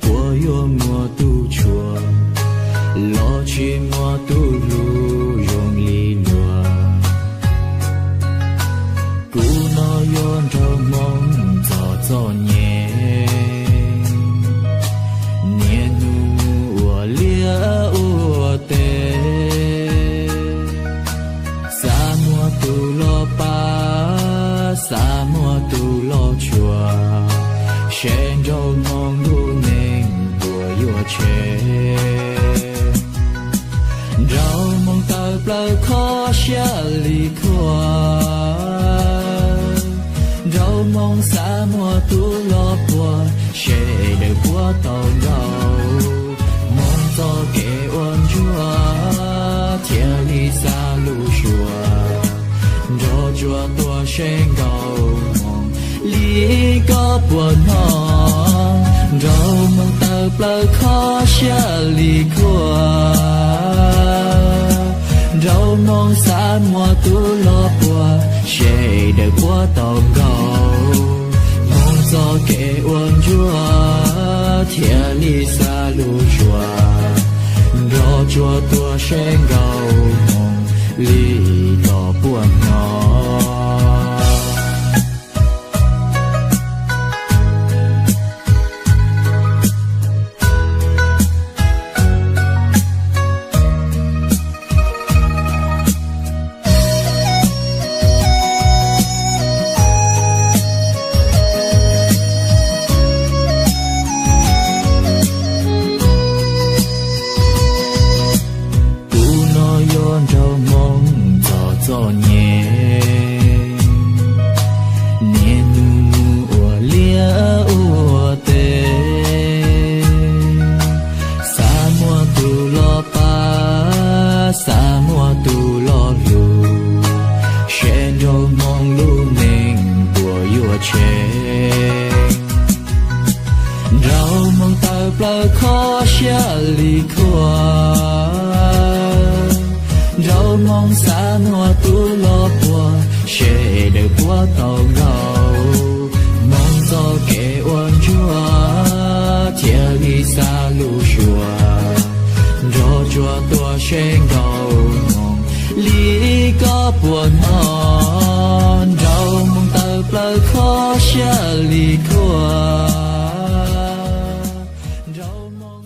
Puas yuav muaj tus tshua los tsis muaj tus hlub zoo li luag? Kuv no yuav nrog hmoo txom txom nyem, niaj hnub mus ua liaj ua teb. Xav muaj tus los pab, xav muaj tus los tshua, seb nraug hmoo lub neej puas yuav tshev. Nraug hmoo tawm plaws kho siab li khuab, nraug hmoo xav muaj tus los puag, seb daws puas tau nraug. Hmoo txoj kev ua ntsuag thiaj li xa lub suab, nrog tsuas tuaj seb nkaus hmoo li koj puas hnov. Nraug hmoo tawm plaws kho siab li khuab, nraug hmoo xav muaj tus los puag, seb daws puas tau nkaus. Hmoo txoj kev ua ntsuag thiaj li xa lub suab, nrog tsuas tuaj seb nkaus hmoo li koj puas hnov. Kuv no yuav nraug hmoo txom txom nyem, niaj hnub mus ua liaj ua teb. Xav muaj tus los pab, xav muaj tus los hlub, seb nraug hmoo lub neej puas yuav tshev. Nraug hmoo tawm plaws kho siab li khuab, nraug hmoo xav muaj tus los puag, seb daws puas tau nkaus. Hmoo txoj kev ua ntsuag thiaj li xa lub suab, nrog tsuas tuaj seb nkaus hmoo li koj puas hnov. Nraug hmoo tawm plaws kho siab li khuab, nraug hmoo